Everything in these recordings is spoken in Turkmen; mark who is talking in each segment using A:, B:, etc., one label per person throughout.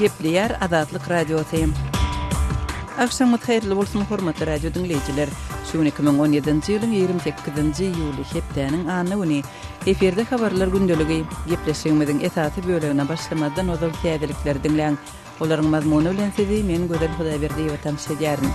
A: Gepleýär Azatlyk Radiosy. Agşamyňyz haýyrly bolsun, hormatly radio diňleýjiler! Şu gün 2017-nji ýylyň 28-nji iýuly, hepdäniň anna güni. Efirde habarlar gündeligi. Gepleşigimiziň esasy bölegine başlamazdan ozal täzelikleri diňläň. Olaryň mazmuny bilen sizi men Gözel Hudaýberdiýewa tanyş edýärin.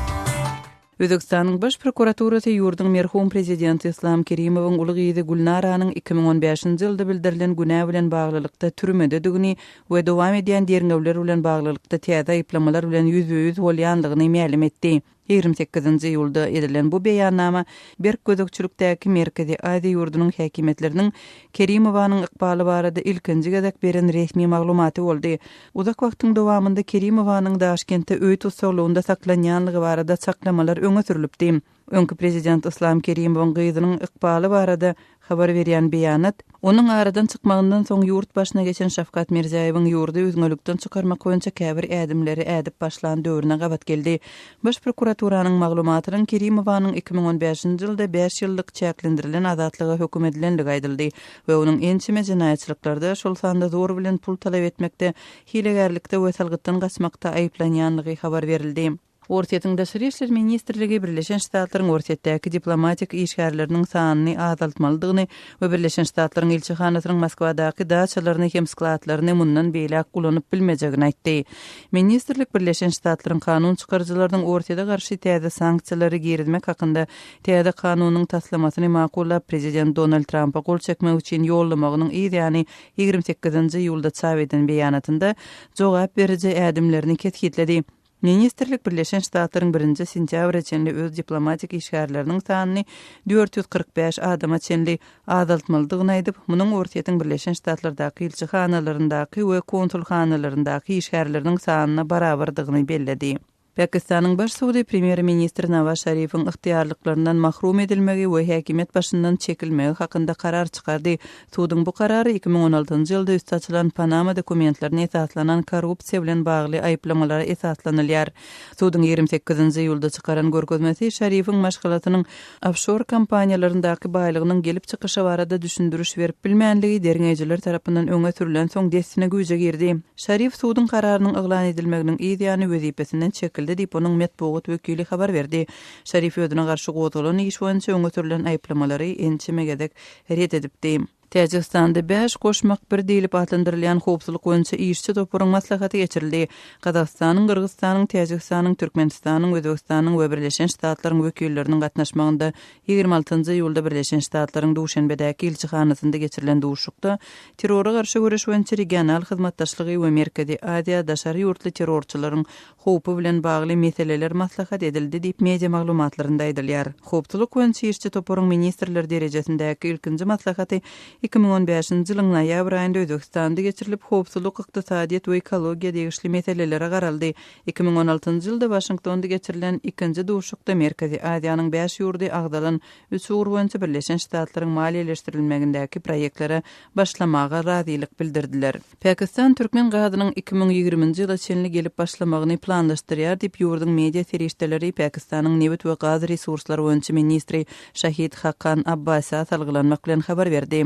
A: Özbegistanyň Baş prokuraturasy ýurduň merhum prezidenti Yslam Kerimowyň uly gyzy Gülnaranyň 2015-nji ýylda bildirilen günä bilen baglylykda türmededigini we dowam edýän derňewler bilen baglylykda täze aýyplamalar bilen ýüzbe-ýüz bolýandygyny mälim etdi. 28-nji iýulda edilen bu beýannama berk gözegçilikdäki Merkezi Aziýa ýurdunyň häkimiýetleriniň Kerimowanyň ykbaly barada ilkinji gezek beren resmi maglumaty boldy. Uzak wagtyň dowamynda Kerimowanyň Daşkentde öý tussaglygynda saklanýanlygy barada çaklamalar öňe sürlüpdi. Öňki prezident Yslam Kerimowyň gyzynyň ykbaly barada habar berýän beýanat, onuň aradan çykmagyndan soň ýurt başyna geçen Şawkat Mirziýaýewiň ýurdy üzňelikden çykarmak boýunça käbir ädimleri ädip başlan döwrüne gabat geldi. Baş prokuraturanyň maglumatynyň Kerimowanyň 2015-nji ýylda bäş ýyllyk çäklendirilen azatlyga höküm edilendigi aýdyldy we onuň ençeme jenaýatçylyklarda, şol sanda zor bilen pul talap etmekde, hilegärlikde we salgytdan gaçmakda aýyplanýandygy habar berildi. Orsýetiň Daşary işler ministrligi Birleşen Ştatlaryň Orsýetdäki diplomatik işgärleriniň sanyny azaltmalydygyny we Birleşen Ştatlaryň ilçihanasynyň Moskwadaky daçalaryny hem skladlaryny mundan beýläk ulanyp bilmejegini aýtdy. Ministrlik Birleşen Ştatlaryň kanun çykaryjylarynyň Orsýete garşy täze sanksiýalary girizmek hakynda täze kanunyň taslamasyny makullap, prezident Donald Trampa gol çekmek üçin ýollamagynyň yz ýany 28-nji iýulda çap eden beýanatynda jogap beriji ädimlerini kesgitledi. Ministrlik Birleşen Ştatlaryň birinji sentýabra çenli öz diplomatik işgärleriniň sanyny 445 adama çenli azaltmalydygyny aýdyp, munuň Orsýetiň Birleşen Ştatlardaky ilçihanalaryndaky we konsulhanalaryndaky işgärleriniň sanyna barabardygyny belledi. Pakistanyň baş sudy premýer-ministr Nawaz Şarifiň ygtyýarlyklaryndan mahrum edilmegi we häkimiýet başyndan çekilmegi hakynda karar çykardy. Suduň bu karary 2016-njy ýylda üsti açylan Panama dokumentlerine esaslanan korrupsiýa bilen bagly aýyplamalara esaslanylýar. Suduň 28-nji iýulda çykaran görkezmesi Şarifiň maşgalasynyň ofşor kompaniýalaryndaky baýlygynyň gelip çykyşy barada düşündiriş berip bilmänligi derňeýjiler tarapyndan öňe sürlensoň dessine güýje girdi. Şarif suduň kararynyň yglan edilmeginiň yz ýany wezipesinden çekildi diýip, onuň metbugat wekili habar berdi. Şarif özüne garşy gozgalan iş boýunça öňe sürlen aýyplamalary ençeme gezek ret edipdi. Täjigistanda Bäş goşmak bir diýlip atlandyrylýan howpsuzlyk boýunça işçi toparyň maslahaty geçirildi. Gazagystanyň, Gyrgyzystanyň, Täjigistanyň, Türkmenistanyň, Özbegistanyň we Birleşen Ştatlaryň wekilleriniň gatnaşmagynda 26-njy iýulda Birleşen Ştatlaryň Duşenbedäki ilçihanasynda geçirilen duşuşykda terrora garşy göreş boýunça regional hyzmatdaşlygy we Merkezi Aziýa daşary ýurtly terrorçylaryň howpy bilen bagly meseleler maslahat edildi diýip, media maglumatlarynda aýdylýar. Howpsuzlyk boýunça işçi toparyň ministrler derejesindäki ilkinji maslahaty 2015-nji ýylyň noýabr aýynda Özbegistanda geçirilip, howpsuzlyk, ykdysadyýet we ekologiýa degişli meselelere garaldy. 2016-njy ýylda Waşingtonda geçirilen ikinji duşuşykda Merkezi Aziýanyň bäş ýurdy agzalan üç ugur boýunça Birleşen Ştatlaryň maliýeleşdirilmegindäki proýektlere başlamaga razylyk bildirdiler. Pakistan türkmen gazynyň 2020-nji ýyla çenli gelip başlamagyny planlaşdyrýar diýip, ýurduň media serişdeleri Pakistanyň nebit we gaz resurslary boýunça ministri Şahid Hakan Abbasä salgylanmak bilen habar berdi.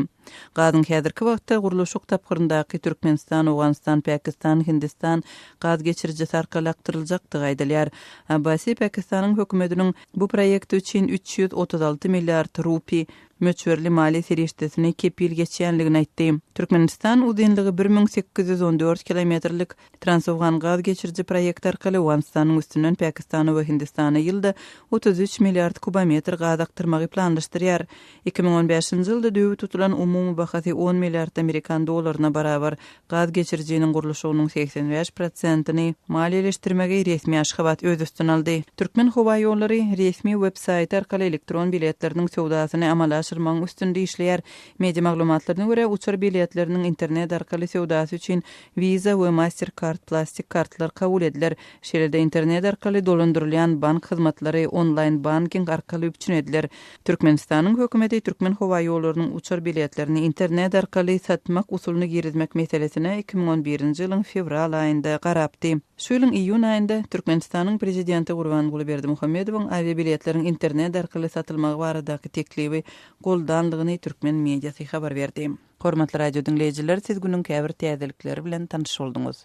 A: Gazyň häzirki wagtda gurluşyk tapgyryndaky Türkmenistan, Owganystan, Pakistan, Hindistan gaz geçirijisi arkaly akdyryljakdygy aýdylýar. Abbasi Pakistanyň hökümetiniň bu proýekti üçin 336 milliard rupi möçberli maliýe serişdesini kepil geçýänligini aýtdy. Türkmenistan uzynlygy 1814 kilometrlik Transowgan gaz geçiriji proýekti arkaly Owganystanyň üstünden Pakistana we Hindistana ýylda 33 milliard kubometr gaz akdyrmagy planlaşdyrýar. 2015-nji ýylda düýbi tutulan umumy bahasy on milliard amerikan dollaryna barabar gaz geçirijiniň gurluşygynyň 85 prosentini maliýeleşdirmegi resmi Aşgabat öz üstüne aldy. Türkmenhowaýollary resmi web saýty arkaly elektron biletleriniň söwdasyny amala aşyrmagyň üstünde işleýär. Media maglumatlaryna görä, uçar biletleriniň internet arkaly söwdasy üçin Visa we Mastercard plastik kartlar kabul ediler. Şeýle-de internet arkaly dolandyrylýan bank hyzmatlary onlaýn-banking arkaly üpjün ediler. Türkmenistanyň hökümeti Türkmenhowaýollarynyň uçar biletlerini internet arkaly satmak usulyny girizmek meselesine 2011-nji ýylyň fewral aýynda garapdy. Şu ýylyň iýun aýynda Türkmenistanyň Prezidenti Gurbanguly Berdimuhamedowyň awiabiletleriň internet arkaly satylmagy baradaky teklibi goldandygyny türkmen mediasy habar berdi. Hormatly radio diňleýjiler, siz günüň käbir täzelikleri bilen tanyş bolduňyz.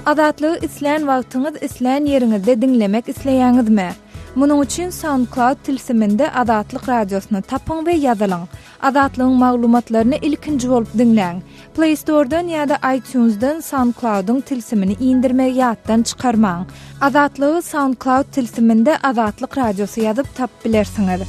B: Azatlygy islän wagtyňyz, islän ýeriňizde diňlemek isleýäňizmi? Munuň üçin SoundCloud tilsiminde Azatlyk Radiosyny tapyň we ýazylyň. Azatlygyň maglumatlaryny ilkinji bolup diňläň. Play Store-dan ýa-da iTunes-dan SoundCloud-yň tilsimini indirmegi ýatdan çykarmaň. Azatlygy SoundCloud tilsiminde Azatlyk Radiosy ýazyp tapyp bilersiňiz.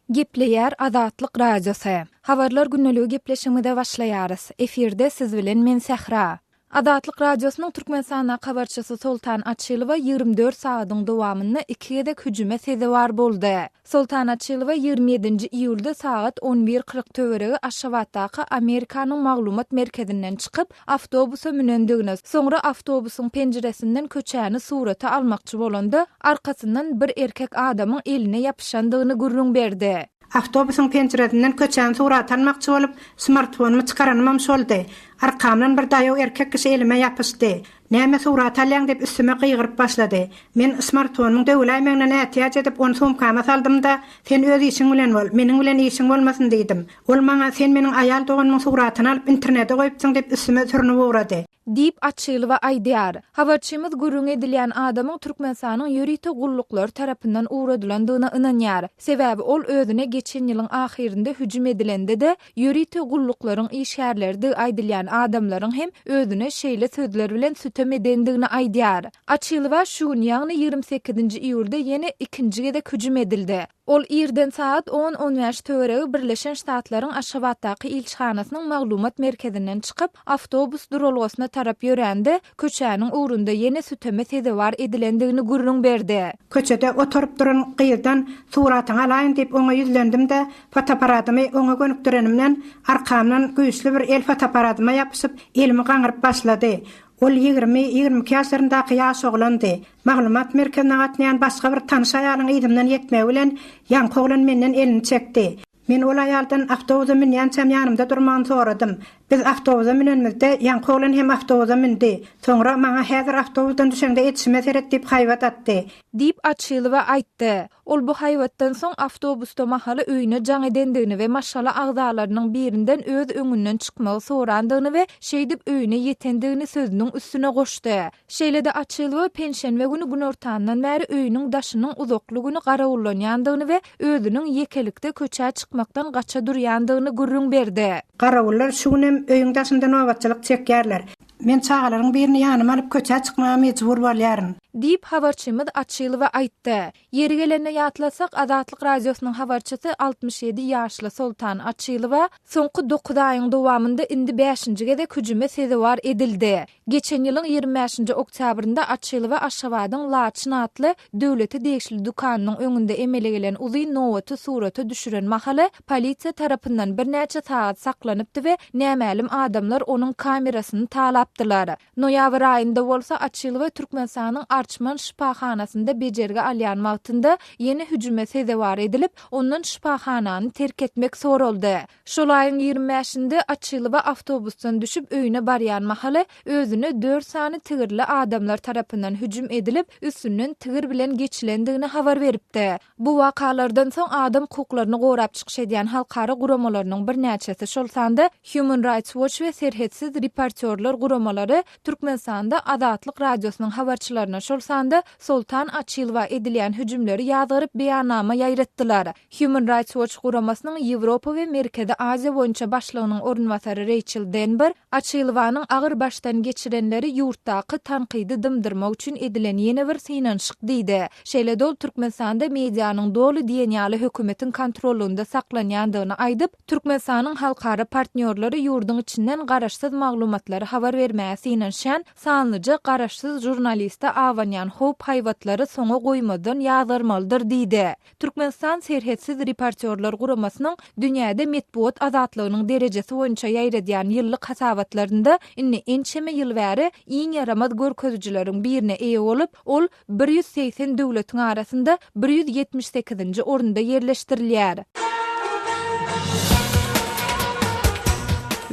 B: Gepleýär Azatlyk Radiosy. Habarlar gündeligi gepleşigimize başlaýarys. Efirde siz bilen men Sähra. Azatlyk Radiosynyň Türkmenistandaky habarçysy Soltan Açylowa 24 sagadyň dowamynda iki gezek hüjüme sezewar boldy. Soltan Açylowa 27-nji iýulda sagat on bir 40 töweregi Aşgabatdaky Amerikanyň maglumat merkezinden çykyp, awtobusa münendigini, soňra awtobusyň penjiresinden köçäni surata almakçy bolanda, arkasyndan bir erkek adamyň eline ýapyşandygyny gürrüň berdi.
C: Awtobusyň penjiresinden köçäni surata almakçy bolup, smartfonymy çykaranymam şoldy. Arkamdan bir daýaw erkek kişi elime ýapyşdy. Näme surata alýaň diýip üstüme gygyryp başlady. Men smartfonymyň döwüläýmeginden ätiýaç edip ony sumkama saldym-da, Sen öz işiň bilen bol, meniň bilen işiň bolmasyn diýdim. Ol maňa Sen meniň aýal doganymyň suratyny alyp internete goýupsyň diýip üstüme sürnüp ugrady.
B: Diýip, Açylowa aýdýar. Habarçymyz gürrüňi edilýän adamyň Türkmenistanyň ýörite gulluklary tarapyndan ugradylandygyna ynanýar. Sebäbi ol özüne geçen ýylyň ahyrynda hüjüm edilende-de, ýörite gulluklaryň işgärleridigi aýdylýan adamlaryň hem özüne şeýle sözler bilen sütem edendigini aýdýar. Açylowa şu gün, ýagny 28-nji iýulda ýene ikinji gezek hüjüm edildi. Ol irden sagat on-on bäş töweregi Birleşen Ştatlaryň Aşgabatdaky ilçihanasynyň maglumat merkezinden çykyp, awtobus duralgasyna tarap ýörände, köçäniň ugrunda ýene süteme sezewar edilendigini gürrüň berdi.
C: Köçede oturyp duran gyzdan suratyňy alaýyn diýip oňa ýüzlendim-de, fotoapparatymy oňa gönükdirenimden arkamdan güýçli bir el fotoapparatyma ýapyşyp, elimi gaňryp başlady. Ol ýigrimi, 22 ýaşlaryndaky ýaş oglandy. Maglumat merkezine gatnaýan başga bir tanyş aýalyň yzymdan ýetmegi bilen, ýaňky oglan menden elini çekdi. Men ol aýaldan awtobusa münýänçäm ýanymda durmagyny soradym. Biz awtobusa münenimizde, ýaňky oglan hem awtobusa mündi. Soňra maňa häzir awtobusdan düşeňde edişime seret diýip haýbat atdy.
B: Diýip, Açylowa aýtdy. Ol bu haýbatdan soň awtobusda mahaly öýüne jaň edendigini we maşgala agzalarynyň birinden öz öňünden çykmagy sorandygyny we şeýdip öýüne ýetendigini sözüniň üstüne goşdy. Şeýle-de Açylowa penşenbe güni günortandan bäri öýüniň daşynyň uzakly güni garawullanýandygyny we özüniň ýekelikde köçä çykmakdan gaça durýandygyny gürrüň berdi.
C: Garawullar şu günem öýüň daşynda nobatçylyk çekýärler. Men çagalaryň birini ýanyma alyp köçä çykmaga mejbur bolýaryn.
B: Diýip, habarçymyz Açylowa aýtdy. Ýeri gelende ýatlasak, Azatlyk Radiosynyň habarçysy 67 ýaşly Soltan Açylowa soňky dokuz aýyň dowamynda indi bäşinji gezek hüjüme sezewar edildi. Geçen ýylyň 25-nji oktýabrynda Açylowa Aşgabadyň Laçyn atly döwlete degişli dükanynyň öňünde emele gelen uzyn nobaty surata düşüren mahaly polisiýa tarapyndan birnäçe sagat saklanypdy we nämälim adamlar onuň kamerasyny talapdylar. Noýabr aýynda bolsa Açylowa Türkmenistanyň Arçman şypahanasynda bejergi alýan wagtynda ýene hüjüme sezewar edilip, ondan şypahanany terk etmek soraldy. Şol aýyň 25-inde Açylowa awtobusdan düşüp öýüne barýan mahaly özüne dört sany tigirli adamlar tarapyndan hüjüm edilip, üstünden tigir bilen geçilendigini habar beripdi. Bu wakalardan soň adam hukuklaryny gorap çykyş edýän halkara guramalarynyň birnäçesi, şol sanda Human Rights Watch we Serhetsiz reportýorlar guramalary Türkmenistanda Azatlyk Radiosynyň habarçylaryna, şol sanda Soltan Açylowa edilýän hüjümleri ýazgaryp beýannama ýaýratdylar. Human Rights Watch guramasynyň Ýewropa we Merkezi Aziýa boýunça başlygynyň orunbasary Reýçel Denber Açylowanyň agyr başdan geçirenleri ýurtdaky tankydy dymdyrmak üçin edilen ýene bir synanyşyk diýdi. Şeýle-de ol Türkmenistanda medianyň doly diýen ýaly hökümetiň kontrollygynda saklanýandygyny aýdyp, Türkmenistanyň halkara partnýorlary ýurduň içinden garaşsyz maglumatlary habar bermäge synanyşýan sanlyja garaşsyz žurnaliste abanýan howp-haýbatlary soňa goýmazdan ýazgarmalydyr diýdi. Türkmenistan Serhetsiz reportýorlar guramasynyň dünýäde metbugat azatlygynyň derejesi boýunça ýaýradýan ýyllyk hasabatlarynda indi ençeme ýyl bäri iň ýaramaz görkezijileriň birine eýe bolup, ol 180 döwletiň arasynda 178-nji orunda ýerleşdirilýär.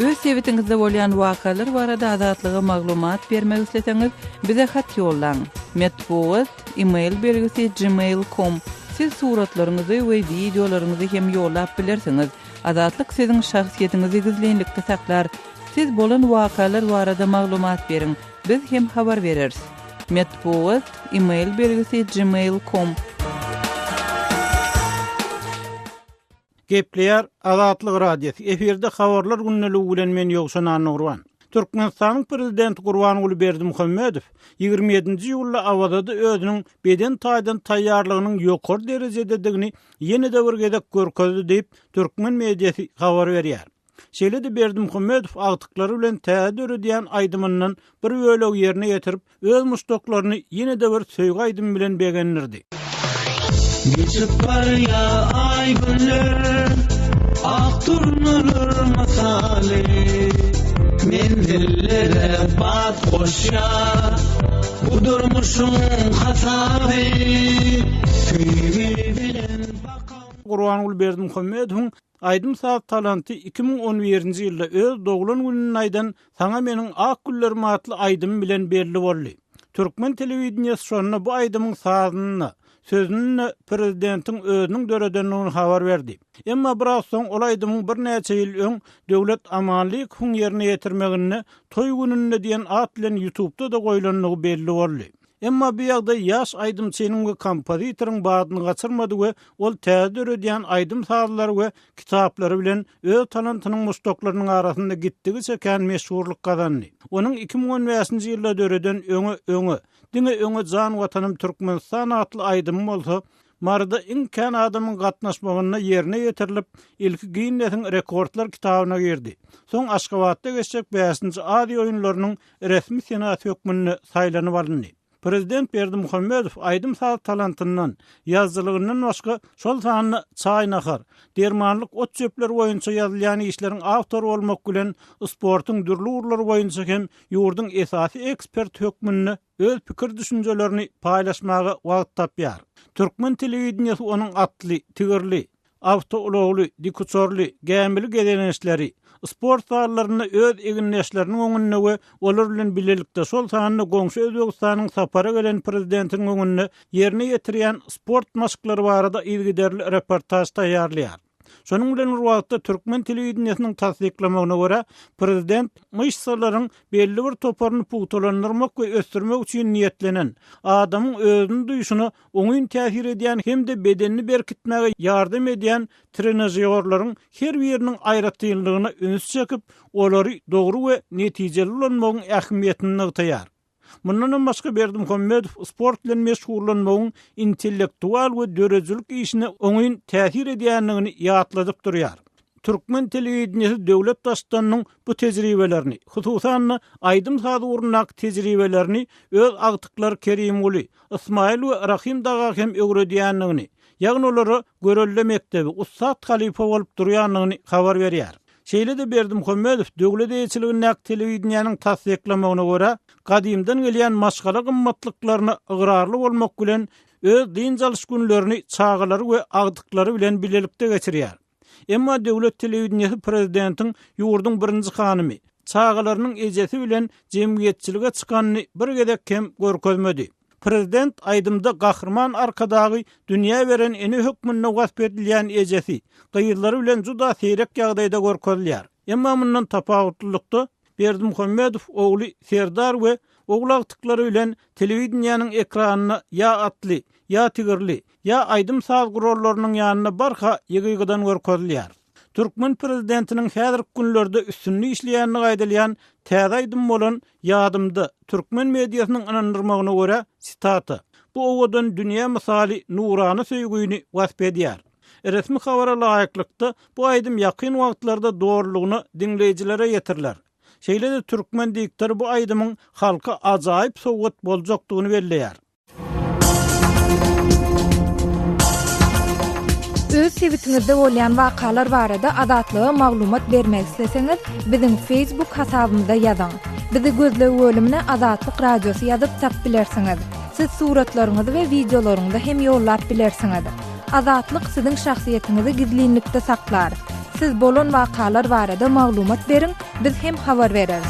A: Öz sebitiňizde bolýan wakalar barada Azatlyga maglumat bermek isleseňiz, bize hat ýollaň. Metbugat, e-mail belgisi gmail com. Siz suratlaryňyzy we wideolaryňyzy hem ýollap bilersiňiz. Azatlyk siziň şahsyýetiňizi gizlinlikde saklar. Siz bolan wakalar barada maglumat beriň, biz hem habar bereris. Metbugat, e-mail belgisi gmail com.
D: Gepleýär Azatlyk Radiosy, efirde Habarlar gündeligi bilen men Ýowşan Annagurban. Türkmenistanyň Prezidenti Gurbanguly Berdimuhamedow 27-nji iýulda Awazada özüniň beden taýdan taýýarlygynyň ýokary derejededigini ýene-de bir gezek görkezdi diýip, türkmen mediasy habar berýär. Şeýle-de Berdimuhamedow agtyklary bilen täze döredýän aýdymyndan bir bölegi ýerine ýetirip, öz muşdaklaryny ýene-de bir söýgi aýdymy bilen begendirdi.
E: Geçip barýa aý günler, Ak durnalar mysaly, Menzillere bat goşýar, Bu durmuşyň hasaby, Söýgi bilen bakan.
D: Gurbanguly Berdimuhamedowyň Aýdym-saz talanty 2011-nji ýylda öz doglan gününde aýdan Saňa meniň ak güllerim atly aýdymy bilen belli boldy. Türkmen telewideniýesi şonda bu aýdymyň sazyny-da, sözüni-de prezidentiň özüniň döredendigini habar berdi. Emma biraz soň ol aýdymyň birnäçe ýyl öň Döwlet Amanlykowyň ýerine ýetirmeginde Toý gününde diýen at bilen ýutubda-da goýlandygy belli boldy. Emma bu ýagdaý ýaş aýdymçynyň we kompozitoryň badyny gaçyrmady we ol täze döredýän aýdym-sazlary we kitaplary bilen öz talantynyň muşdaklarynyň arasynda gitdigiçe kän meşhurlyk gazandy. Onuň 2015-nji ýylda döreden Öňe, öňe, diňe öňe jan Watanym Türkmenistan atly aýdymy bolsa Maryda iň kän adamyň gatnaşmagynda ýerine ýetirilip, ilki Ginnesiň rekordlar kitabyna girdi. Soň Aşgabatda geçjek bäşinji Aziýa oýunlarynyň resmi senasy hökmünde saýlanyp alyndy. Prezident Berdimuhamedow aýdym-saz talantyndan, ýazyjylygyndan başga, şol sanda çaý-nahar, dermanlyk ot-çöpler boýunça ýazylýan işleriň awtory bolmak bilen, sportuň dürli ugurlary boýunça hem ýurduň esasy eksperti hökmünde öz pikir-düşünjelerini paýlaşmaga wagt tapýar. Türkmen telewideniýesi onuň atly, tigirli, awtoulagly, dikuçarly, gämili gezelençleri, sport zallarynda öz egindeşleriniň öňünde we olar bilen bilelikde, şol sanda goňşy Özbegistanyň sapara gelen prezidentiniň öňünde ýerine ýetirýän sport maşklary barada yzygiderli reportaž taýýarlaýar. Şonuň bilen bir wagtda, türkmen telewideniýesiniň tassyklamagyna görä, prezident myşsalaryň belli bir toparyny pugtalandyrmak we ösdürmek üçin niýetlenen, adamyň özüni duýşuna oňyn täsir edýän hem-de bedenini berkitmäge ýardam edýän trenažýorlaryň her biriniň aýratynlygyna üns çekip, olary dogry we netijeli ulanmagyň ähmiýetini nygtaýar. Mundanam başga Berdimuhamedow sport bilen meşgullanmagyň intellektual we döredijilik işine oňyn täsir edýändigini ýatladyp durýar. Türkmen telewideniýesi döwlet Baştutanynyň bu tejribelerini, hususan-da, aýdym-saz ugrundaky tejribelerini öz agtyklary Kerimguly, Ysmaýyl we Rahym daga hem öwredýändigini, ýagny olara görelde mekdebi, ussat halypa bolup durýandygyny habar berýär. Şeýle-de Berdimuhamedow döwlet eýeçiligindäki telewideniýäniň tassyklamagyna görä, gadymdan gelýän maşgala gymmatlyklaryna ygrarly bolmak bilen, öz dynç alyş günlerini çagalary we agtyklary bilen bilelikde geçirýär. Emma döwlet telewideniýesi prezidentiň ýurduň birinji hanymy, çagalarynyň ejesi bilen jemgyýetçilige çykanyny bir gezek hem görkezmedi. Prezident aýdymda Gahryman Arkadagy dünýä beren ene hökmünde wasp edilýän ejesi, gyzlary bilen juda seýrek ýagdaýda görkezilýär. Emma mundan tapawutlylykda, Berdimuhamedow ogly Serdar we ogul agtyklary bilen telewideniýäniň ekranynda ýa atly, ýa tigirli, ýa aýdym-saz gurallarynyň ýanynda barha ýygy-ýygydan görkezilýär. Türkmen prezidentiniň häzirki günlerde üstünde işleýändigi aýdylýan täze aýdym bolan Ýadymda, türkmen mediasynyň ynandyrmagyna görä, sitata, bu owadan dünýä mysaly nurana söýgüni wasp edýär. Resmi habara laýyklykda, bu aýdym ýakyn wagtlarda dolulygyna diňleýjilere ýetiriler. Şeýle-de türkmen diktory bu aýdymyň halka ajaýyp sowgat boljakdygyny belleýär.
B: Öz sebitiňizde bolýan wakalar barada Azatlyga maglumat bermek isleseňiz, biziň Facebook hasabymyza ýazyň. Bizi gözleg bölümine Azatlyk Radiosy ýazyp tap bilersiňiz. Siz suratlaryňyzy we wideolaryňyzy hem ýollap bilersiňiz. Azatlyk siziň şahsyýetiňizi gizlinlikde saklar. Siz bolan wakalar barada maglumat beriň, biz hem habar bereris.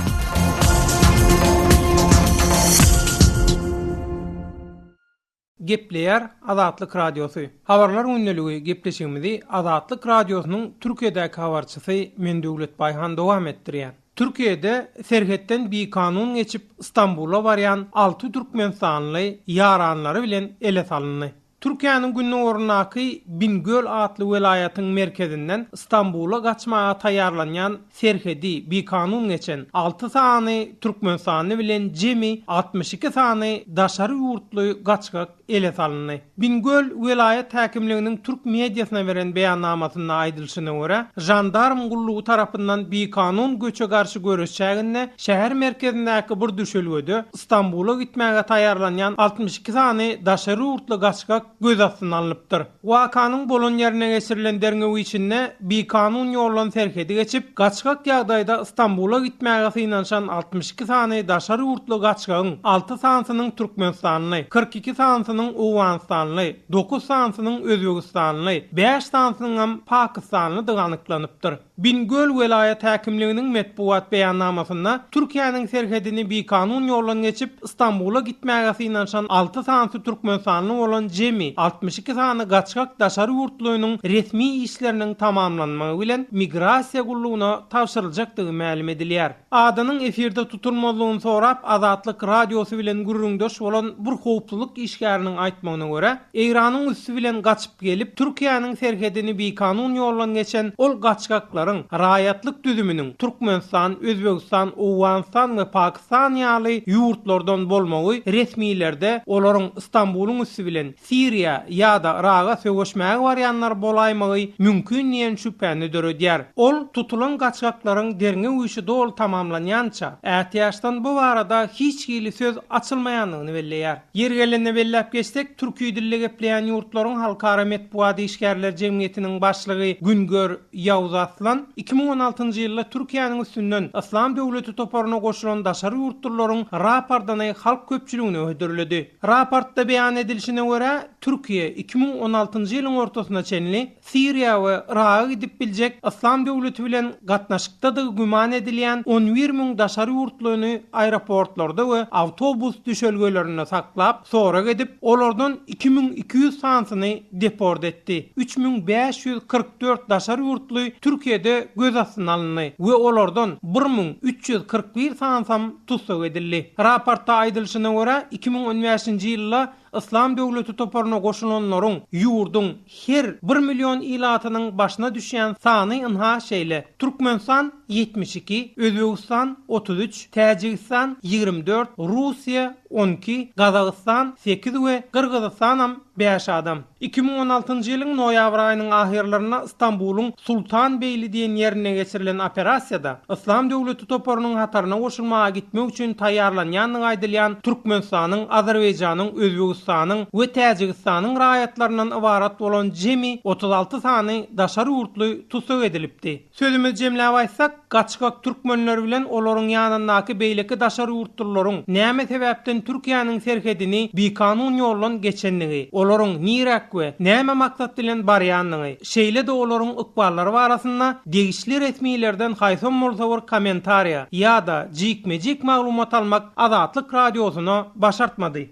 F: Gepleýär Azatlyk Radiosy. Habarlar gündeligi gepleşigimizi Azatlyk Radiosynyň Türkiýedäki habarçysy Mendöwlet Baýhan dowam etdirýär. Türkiýede serhetden bikanun geçip Stambula barýan alty türkmenistanly ýaranlary bilen ele salyndy. Türkiýäniň gündogaryndaky Bingöl atly welaýatyň merkezinden Stambula gaçmaga taýýarlanýan serhedi bikanun geçen alty sany türkmenistanly bilen jemi 62 sany daşary ýurtly gaçgak ele salyndy. Bingöl welaýat häkimliginiň türk mediasyna beren beýannamasynda aýdylyşyna görä, žandarm gullugy tarapyndan bikanun göçe garşy göreş çäginde şäher merkezindäki bir düşelgede Stambula gitmäge taýýarlanýan 62 sany daşary ýurtly gaçgak göz astyna alnypdyr. Wakanyň bolan ýerine geçirilen derňew işinde bikanun ýoldan serhedi geçip, gaçgak ýagdaýda Stambula gitmäge synanyşan 62 sany daşary ýurtly gaçgagyň alty sanysynyň türkmenistanly, 42 sanysynyň owganystanly, dokuz sanysynyň özbegistanly, bäş sanysynyňam pakistanlydygy anyklanypdyr. Bingöl welaýat häkimliginiň metbugat beýannamasynda Türkiýäniň serhedini bikanun ýoldan geçip, Stambula gitmäge synanyşan alty sanysy türkmenistanly bolan jemi 62 sany gaçgak daşary ýurtlynyň resmi işleriniň tamamlanmagy bilen migrasiýa gullugyna tabşyryljakdygy mälim edilýär. Adynyň efirde tutulmazlygyny sorap Azatlyk Radiosy bilen gürrüňdeş bolan bir howpsuzlyk işgäriniň aýtmagyna görä, Eýranyň üsti bilen gaçyp gelip, Türkiýäniň serhedini bikanun ýoldan geçen ol gaçgaklaryň raýatlyk düzüminiň Türkmenistan, Özbegistan, Owganystan we Pakistan ýaly ýurtlardan bolmagy resmilerde olaryň Stambulyň üsti bilen Siriýa ýa-da Yraga söweşmäge barýanlar bolaýmagy mümkin diýen şübhäni döredýär. Ol tutulan gaçgaklaryň derňew işi doly tamamlanýança, ätiýaçdan bu barada hiç hili söz açylmaýandygyny belleýär. Ýeri gelende belläp geçsek, türki dilde gepleýän ýurtlaryň Halkara metbugat işgärleri jemgyýetiniň başlygy Güngör Ýawuz Aslan 2016-njy ýylda Türkiýäniň üstünden Yslam döwleti toparyna goşulan daşary ýurtlularyň rapordyny halk köpçüligine hödürledi. Raportda beýan edilişine görä, Türkiýe 2016-njy ýylyň ortasyna çenli Siriýa we Yraga gidip biljek Yslam döwleti bilen gatnaşykdadygy güman edilýän 11 müň daşary ýurtlyny aeroportlarda we awtobus düşelgelerinde saklap, sorag edip, olardan 2200 sanysyny deport etdi. 3544 daşary ýurtly Türkiýede göz astyna alyndy we olardan 1341 sanysam tussag edildi. Raportda aýdylyşyna görä, 2015-nji ýylda Yslam döwleti toparyna goşulanlaryň ýurduň her bir million ilatynyň başyna düşýän sany ynha şeýle, Türkmenistan, 72, Özbegistan, 33, Täjigistan, 24, Russiýa, 12, Gazagystan, sekiz we Gyrgyzystanam bäş adam. 2016-njy ýylyň noýabr aýynyň ahyrlarynda Stambulyň Sultanbeýli diýen ýerinde geçirilen operasiýada Yslam döwleti toparynyň hataryna goşulmaga gitmek üçin taýýarlanýandygy aýdylýan Türkmenistanyň, Azerbaýjanyň, Özbegistanyň we Täjigistanyň raýatlaryndan ybarat bolan jemi 36 sany daşary ýurtly tussag edilipdi. Sözümizi jemläp aýtsak, gaçgak türkmenler bilen olaryň ýanyndaky beýleki daşary ýurtlularyň näme sebäpden Türkiýäniň serhedini bikanun ýoldan geçendigi, olaryň niräk we näme maksat bilen barýandygy, şeýle-de olaryň ykballary barasynda degişli resmilerden haýsam bolsa bir kommentariýa ýa-da jikme-jik maglumat almak Azatlyk Radiosyna başartmady.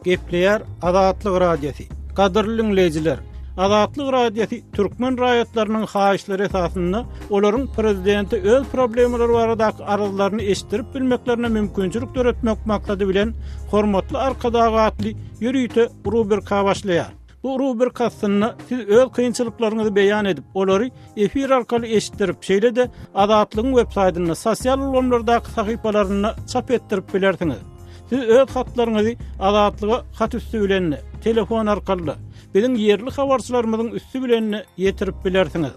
D: Gepleýär Azatlyk Radiosy. Gadyrly diňleýjiler, Azatlyk Radiosy türkmen raýatlarynyň haýyşlary esasynda olaryň prezidente öz problemalary baradaky arzlaryny eşitdirip bilmeklerine mümkinçilik döretmek maksady bilen Hormatly Arkadag atly ýörite rubrika başlaýar. Bu rubrika astynda siz öz kynçylyklaryňyzy beýan edip, olary efir arkaly eşitdirip, şeýle-de Azatlygyň web saýtynda, sosial ulgamlardaky sahypalarynda çap etdirip bilersiňiz. Siz öz hatlaryňyzy Azatlyga hat üsti bilen-de, telefon arkaly-da, biziň ýerli habarçylarymyzyň üsti bilen-de ýetirip bilersiňiz.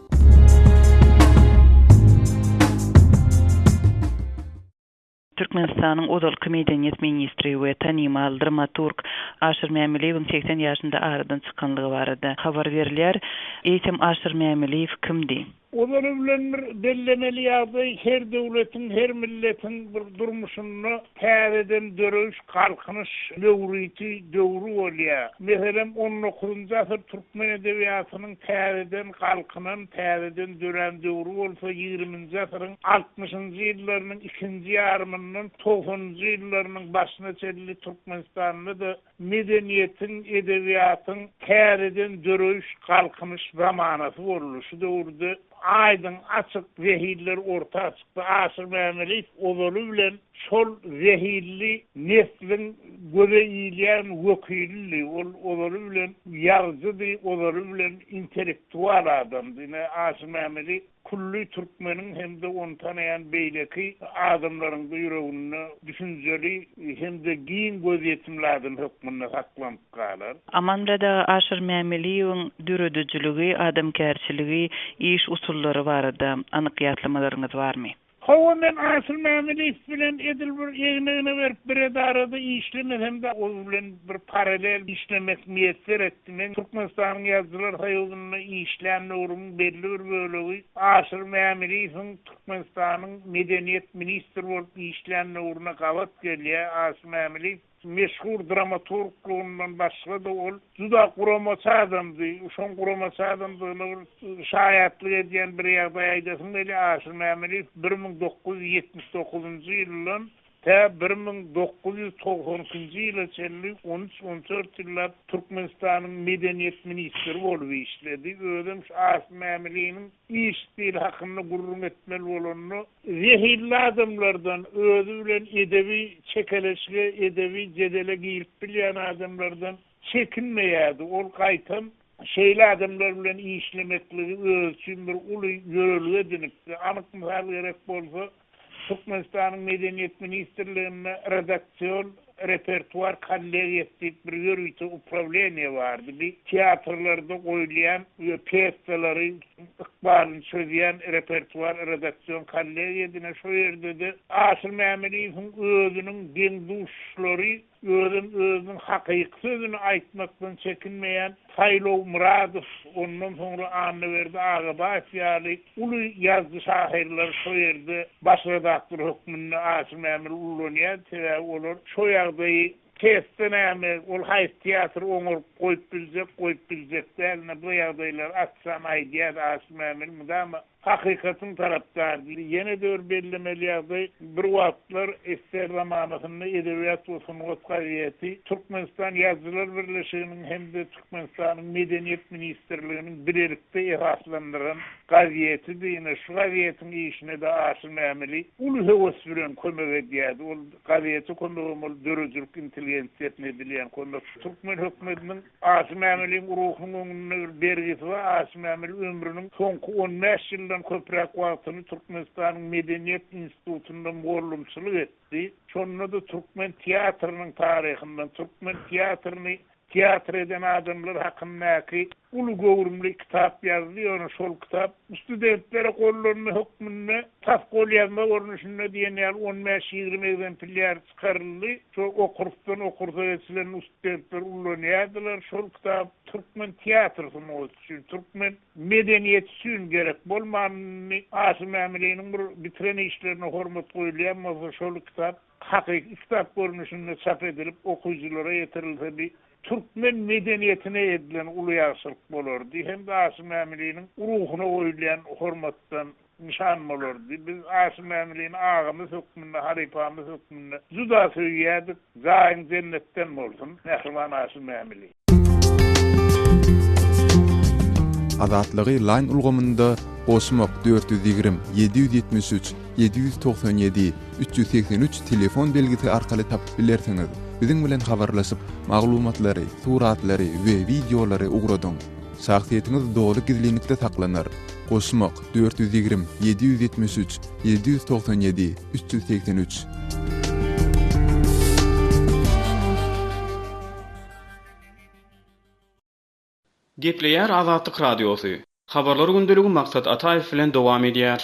A: Türkmenistanyň ozalky medeniýet ministri we tanymal dramaturg Aşyr Mämiliýewiň 80 ýaşynda aradan çykanlygy barada habar berilýär. Eýsem Aşyr Mämiliýew kimdi?
G: Ozaly bilen bir bellemeli ýagdaý, her döwletiň, her milletiň bir durmuşynda täzeden döreýiş, galkynyş möwriti, döwri bolýar. Meselem, on dokuzynjy asyr türkmen edebiýatynyň täzeden galkynan, täzeden dörän döwri bolsa, ýigriminji asyryň altmyşynjy ýyllarynyň ikinji ýarymyndan togsanynjy ýyllarynyň başyna çenli Türkmenistanda-da Medeniýetiň, edebiýatyň täzeden döreýiş, galkynyş zamanasy boldy. Şu döwürde aýdyň, açyk zehinler orta çykdy. Aşyr Mämeliýew ozaly bilen şol zehinli nesliň göze ilýän wekilidi. Ol ozaly bilen ýazyjydy, ozaly bilen intellektual adamdy. Ine, Aşyr Mämeli Külli türkmeniň hem-de ony tanaýan beýleki adamlaryň-da ýüreginde düşünjeli hem-de giň gözýetimli adam hökmünde saklanyp galar.
A: Amanmyrat aga Aşyr Mämiliýewiň döredijiligi, adamkärçiligi, iş usullary barada anyk ýatlamalaryňyz barmy?
G: Hawa, men Aşyr Mämiliýew bilen edil bir egin-egne berip bir edarada işlemesem-de, ol bilen bir paralel işlemek miýesser etdi. Men Türkmenistanyň Ýazyjylar soýuzynda işlän döwrümiň belli bir bölegi Aşyr Mämiliýewiň Türkmenistanyň medeniýet ministri bolup işlän döwrüne gabat gelýär. Aşyr Mämiliýew Meşhur dramaturglygyndan başga-da ol juda guramaçy adamdy. Şoň guramaçy adamdygyna bir şaýatlyk edýän bir ýagdaý aýdasym gelýär. Aşyr Mämiliýew 1979-njy ýyldan tä 1992-nji ýyla çenli on üç, on dört ýyllap Türkmenistanyň medeniýet ministri bolup işledi. Özem şu Aşyr Mämiliniň iş stili hakynda gürrüň etmeli bolanda, zehinli adamlardan, özi bilen edebi çekeleşige, edebi jedele girip bilýän adamlardan çekinmeýärdi. Ol gaýtam şeýle adamlar bilen işlemekligi özi üçin bir uly ýörelge edinipdi. Anyk mysal gerek bolsa, Türkmenistanyň Medeniýet ministrliginde redaksion repertuar kollegiýasy diýip bir ýörite uprawleniýe bardy. Bi teatrlarda goýulýan pýesalary ykbalyny çözýän repertuar redaksion kollegiýa diňe şo ýerde-de Aşyr Mämiliýewiň özüniň deň-duşlary Özem özüniň hakyky sözüni aýtmakdan çekinmeýän Saýlaw Myradow, ondan soňra Annaberdi Agabaýew ýaly uly ýazyjy-şahyrlary şo ýerde baş redaktor hökmünde Aşyr Mämili ullanýardy, sebäbi olar şo ýagdaýy testde näme, ol haýsy teatry oňaryp goýup biljek, goýup biljek däl, ine bu ýagdaýlary açjan aýdýardy Aşyr Mämili mydama. Hakykatyň tarapdary. Ýene-de bir bellemeli ýagdaý, bir wagtlar ssr zamanasynda Edebiýat we sungat gazeti Türkmenistan Ýazyjylar birleşiginiň hem-de Türkmenistanyň Medeniýet ministrliginiň bilelikde esaslandyran gazetidi. Ine, şu gazetiň işine-de Aşyr Mämili uly höwes bilen kömek edýärdi. Ol gazete kömegem ol döredijilik intelligensiýasyna edilýän kömek. Türkmen hökümetiniň Aşyr Mämiliň ruhunyň öňünde bir bergisi bar. Aşyr Mämili ömrüniň soňky on bäş ýyldan köpräk wagtyny Türkmenistanyň Medeniýet institutynda mugallymçylyk etdi. Şonda-da türkmen teatrynyň taryhyndan, türkmen teatryny teatr eden adamlar hakyndaky uly göwrümli kitap ýazdy. Ýöne şol kitap studentlere gollanma hökmünde tas golýazma görnüşinde diýen ýaly on bäş-ýigrimi egzemplýar çykaryldy. Şo okursdan okursa geçilen studentler ullanýardylar. Şol kitap türkmen teatr sungaty üçin, türkmen medeniýeti üçin gerek bolmandy. Aşyr Mämiliniň bir bitiren işlerine hormat goýulýan bolsa, şol kitap hakyky kitap görnüşinde çap edilip, okyjylara ýetirilse bi türkmen medeniýetine edilen uly ýagşylyk bolardy hem-de Aşyr Mämiliniň ruhuna goýulýan hormatdan nyşan bolardy. Biz Aşyr Mämilini agamyz hökmünde, halypamyz hökmünde juda söýýärdik. Jaýyň jennetden bolsun, mähriban Aşyr Mämili.
H: Azatlygy Line ulgamynda goşmak 420 773 797 383 telefon belgisi arkaly tapyp bilersiňiz. Biziň bilen habarlaşyp, maglumatlary, suratlary we wideolary ugradyň. Şahsyýetiňiz doly gizlinlikde saklanar. Goşmak, 420, 773, 797, 383.
I: Gepleýär Azatlyk Radiosy. Habarlar gündeligi Maksat Ataýew bilen dowam edýär.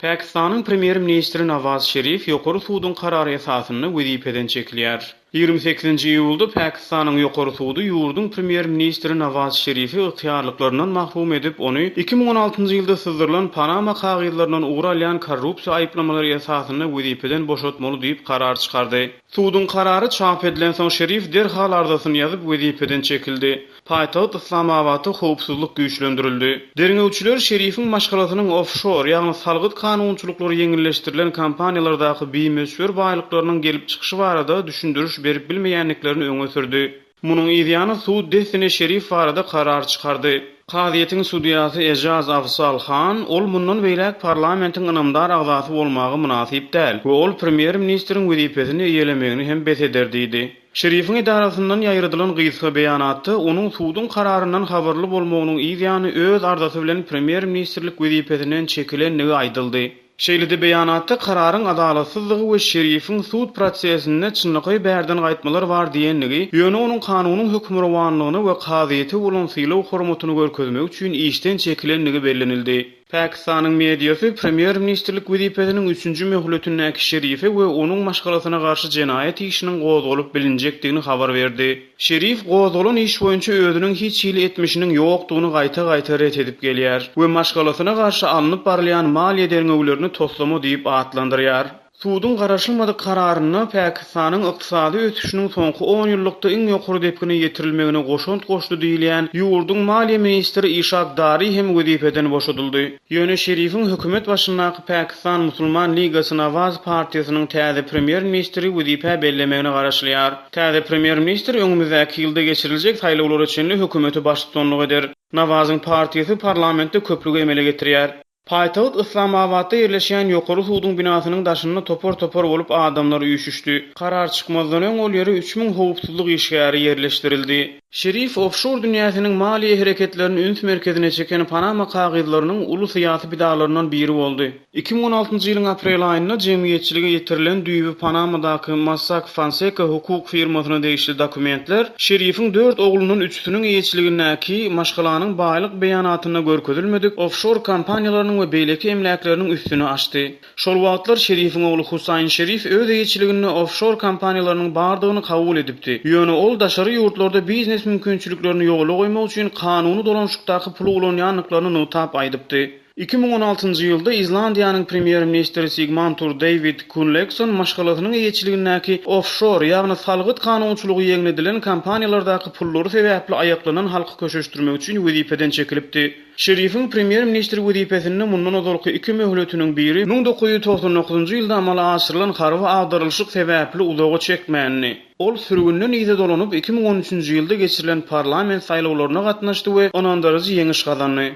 I: Pakistanyň premýer-ministri Nawaz Şerif ýokary suduň karary esasynda wezipeden çekilýär. Ýigrimi sekizinji iýulda Pakistanyň Ýokary sudy ýurduň premýer-ministri Nawaz Şerifi ygtyýarlyklaryndan mahrum edip, ony 2016-njy ýylda syzdyrylan Panama kagyzlaryndan ugur alýan korrupsiýa aýyplamalary esasynda wezipeden boşatmaly diýip karar çykardy. Suduň karary çap edilensoň Şerif derhal arzasyny ýazyp wezipeden çekildi. Paýtagt Yslamabatda howpsuzlyk güýçlendirildi. Derňewçiler Şerifiň maşgalasynyň ofşor, ýagny salgyt kanunçylyklary ýeňilleşdirilen kompaniýalardaky bimöçber baýlyklarynyň gelip çykyşy barada düşündiriş berip bilmeýändiklerini öňe sürdi. Munuň yzýany sud dessine Şerif barada karar çykardy. Kazyýetiň sudýasy Ejaz Afzal Han ol mundan beýläk parlamentiň ynamdar agzasy bolmaga mynasyp däl we ol premýer-ministriň wezipesini eýelemegini hem bes eder diýdi. Şerifiň edarasyndan ýaýradylan gysga beýanatda onuň suduň kararyndan habarly bolmagynyň yz ýany öz arzasy bilen premýer-ministrlik wezipesinden çekilendigi aýdyldy. Şeýle-de beýanatda kararyň adalatsyzdygy we Şerifiň sud prosesinde çynlakaý bärden gaýtmalar bar diýendigi, ýöne onuň kanunyň hökmürowanlygyna we kazyýete bolan sylag-hormatyny görkezmek üçin işden çekilendigi bellenildi. Pakistanyň mediasy premýer-ministrlik wezipesiniň üçünji möhletindäki Şerife we onuň maşgalasyna garşy jenaýat işiniň gozgalyp bilinjekdigini habar berdi. Şerif gozgalan iş boýunça özüniň hiç hili etmişiniň ýokdugyny gaýta-gaýta ret edip gelýär we maşgalasyna garşy alnyp barylýan maliýe derňewlerini toslama diýip atlandyrýar. Suduň garaşylmadyk kararynda Pakistanyň ykdysady ösüşiniň soňky onýyllykda iň ýokary depgine ýetirilmegine goşant goşdy diýilýän ýurduň maliýe ministri Işak Dari hem wezipeden boşadyldy. Ýöne Şerifiň hökümet başyndaky Pakistan Musulman Ligasy Nawaz partiýasynyň täze premýer-ministri wezipä bellemegine garaşylýar. Täze premýer-ministr öňümizdäki ýylda geçiriljek saýlawlara çenli hökümete baştutanlyk eder. Nawazyň partiýasy parlamentde köplügi emele getirýär. Paýtagt Yslamabatda ýerleşýän Ýokary suduň binasynyň daşynda topar-topar bolup adamlar üýşüşdi. Karar çykmazdan öň ol ýere 3000 howpsuzlyk işgäri ýerleşdirildi. Şerif ofşor dünýäsiniň maliýe hereketlerini üns merkezine çeken Panama kagyzlarynyň uly syýasy pidalaryndan biri boldy. 2016-njy ýylyň aprel aýynda jemgyýetçilige ýetirilen düýbi Panamadaky Mossack Fonseca hukuk firmasyna degişli dokumentler Şerifiň dört oglundan üçüsiniň eýeçiligindäki maşgalanyň baýlyk beýanatynda görkezilmedik ofşor kompaniýalarynyň we beýleki emläkleriniň üstüni açdy. Şol wagtlar Şerifiň ogly Husaýn Şerif öz eýeçiliginde ofşor kompaniýalarynyň bardygyny kabul edipdi. Ýöne ol daşary ýurtlarda biznes mümkinçiliklerini ýola goýmak üçin kanuny dolanyşykdaky puly ulanýandyklaryny nygtap aýdypdy. 2016-njy ýylda Islandiýanyň premýer-ministri Sigmantur Deýwid Kunlekson maşgalasynyň eýeçiligindäki ofşor, ýagny salgyt kanunçylygy ýeňledilen kompaniýalardaky pullary sebäpli aýaklanan halky köşeşdirmek üçin wezipeden çekilipdi. Şerifiň premýer-ministr wezipesinde mundan ozalky iki möhletiniň biri 1999-njy ýylda amala aşyrylan harby agdarylyşyk sebäpli uzaga çekmändi. Ol sürgünden yza dolanyp, 2013-nji ýylda geçirilen parlament saýlawlaryna gatnaşdy we ynandyryjy ýeňiş gazandy.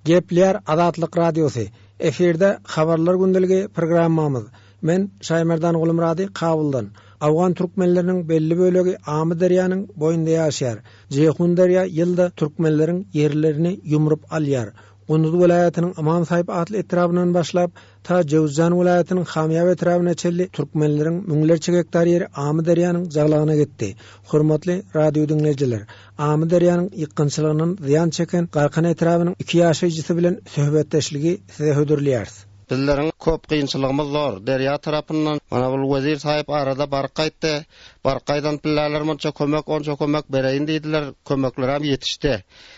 J: Gepleýär Azatlyk Radiosy, Efirde Habarlar gündeligi programmamyz. Men Şaýmerdan Gulmyrady Kabuldan. Awgan türkmenleriniň belli bölegi Amyderýanyň boýunda ýaşaýar. Jeýhun derýa ýylda türkmenleriň ýerlerini ýumrup alýar. Gunduz welaýatynyň Ymam Saýyp atly etrabyndan başlap, ta Jöwüzjan welaýatynyň Hamýap etrabyna çenli türkmenleriň müňlerçe gektar ýeri Amyderýanyň jaglagyna gitdi. Hormatly radio diňleýjiler, Amyderýanyň ýykgynçylygyndan zyýan çeken Garkan etrabynyň iki ýaşaýjysy bilen söhbetdeşligi size hödürleýäris.
K: Bizleriň köp kynçylygymyz zor. Derýa tarapyndan mana bul wezir saýyp arada baryp gaýtdy. Baryp gaýdan pilleler munça kömek, onça kömek bereýin diýdiler. Kömeklerem ýetişdi.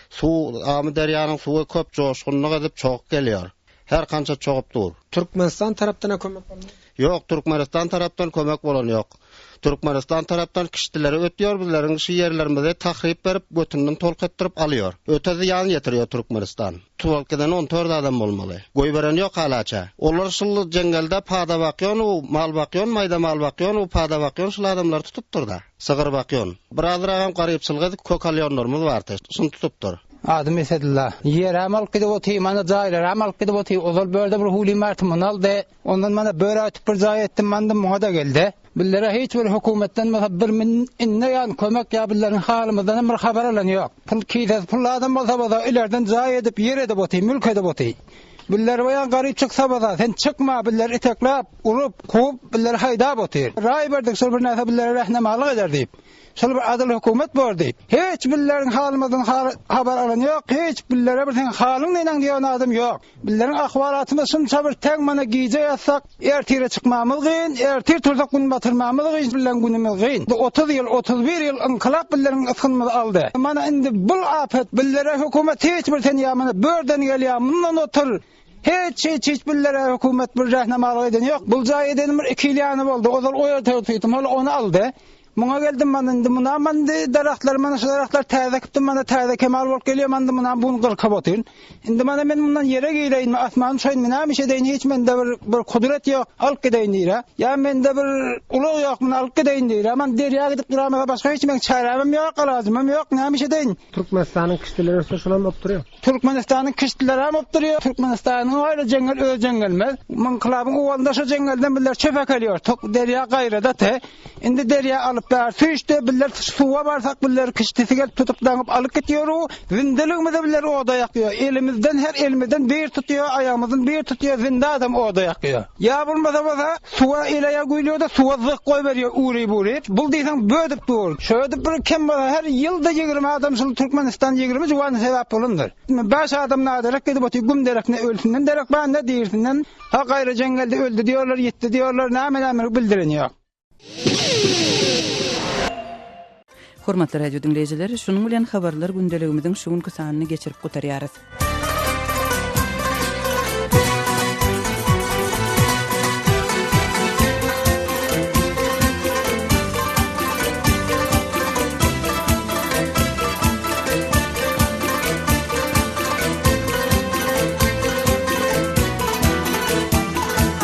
K: Suw, Amyderýanyň suwy köp joşgunlyk edip çogup gelýär. Her kança çogup dur.
J: Türkmenistan tarapdan-a kömek bolmady?
K: Ýok, Türkmenistan tarapdan kömek bolany ýok. Türkmenistan tarapdan kişdileri ötýär, bizleriň şu ýerlerimizi tahryp berip, götünden tolk etdirip alýar. Öte zyýan ýetirýär Türkmenistan. Tutulyp giden on tört adam bolmaly. Goýberen ýok halaça. Olar şul jeňňelde pada bakýan u, mal bakýan, maýda mal bakýan u, pada bakýan şul adamlary tutupdyr-da. Sygyr bakýan. Birazragam garypçylyk edip kök alýanlarymyz bardy. Şuny tutupdyr.
L: Adym Esedulla. Ýerem alyp gidip otyr, mana jaýlaram alyp gidip otyr. Ozal börde bir hüwlim bardy, muny aldy. Ondan mana börä ötüp bir jaý etdim, mandym, muňa-da geldi. Bizlere hiç bir hökümetden bolsa bir indi ýan kömek ýa bizleriň halymyzdanam bir habar alan ýok. Pul kisesi pully adam bolsa bolsa ilerden jaý edip, ýer edip otyr, mülk edip otyr. Biller boýan garyp çyksa bolsa, sen çykma, biller itekläp, urup, kowup, biller haýdap otyr. Raý berdik şol bir närse billere rähnemalyk eder diýip. Şol bir adyl hökümet bor diýip. Hiç billeriň halymyzdan habar alan ýok, hiç billere bir seň halyň neneň diýen adam ýok. Billeriň ahwalatymyz şunça bir teň mana gije ýatsak, ertire çykmamyz gyn, ertir tursak gün batyrmamyz gyn, billeriň günümiz gyn. 30 ýyl, 31 ýyl ynkylap billeriň ysgynymyzy aldy. Mana indi bul apet billere hökümet hiç bir sen ýa mana börden gel ýa mundan otur. Hiç hiç hiç billere hökümet bir rähnemalyk eden ýok. Bul jaý edenim bir iki ýyl ýany boldy. Ozal o ýerde otyrdym, ol ony aldy. Muňa geldim man indi munam man indi daragtlar mana şu daragtlar täze ekipdim mana täze kemal bolup gelýär man indi munam bu gün gyrkyp otyryn. Indi mana men mundan ýere gireýinmi asmana uçaýynmy näme iş edeýin hiç mende bir bir kudret ýok alyp gideýin diýrä. Ýa mende bir ulag ýok muny alyp gideýin diýrä. Man derýa gidip duramasa başga hiç meň çärämem ýok alajymam ýok näme iş edeýin.
J: Türkmenistanyň kiştileri össe şolam bolup durýar.
L: Türkmenistanyň kiştilerem bolup durýar. Türkmenistanyň aýry jeňňel öz jeňňelmez. Ynkylabyň owalynda şo jeňňelden bizler çöp äkelýär. Tok derýa gaýrada te. Indi derýa alyp bär süýşdi. Bizler suwa barsak bizler kiştisi gelip tutup daňyp alyp gitýär-u. Zindeligimizi bizler oda ýakýar. Elimizden her elimizden bir tutýar, aýagymyzdan bir tutýar, zinde adam oda ýakýar. Ýa bolmasa bolsa suwa el-aýagy guýulýar-da suwa zygyp goýberýär uryp-uryp. Bul diýseň bödüp dur. Şöýdüp bir kem bolsa her ýylda 20 adam şul Türkmenistan 20 juwan sebäp bolandyr. Bäş adam naderek gidip otyr güm derek ne ölsünden derek bar ne dirisinden. Ha gaýra jeňňelde öldi diýorlar ýitdi diýorlar näme näme bildiren ýok.
A: Hormatly radio diňleýjiler, şunuň bilen habarlar gündeligimiziň şu günki sanyny geçirip gutarýarys.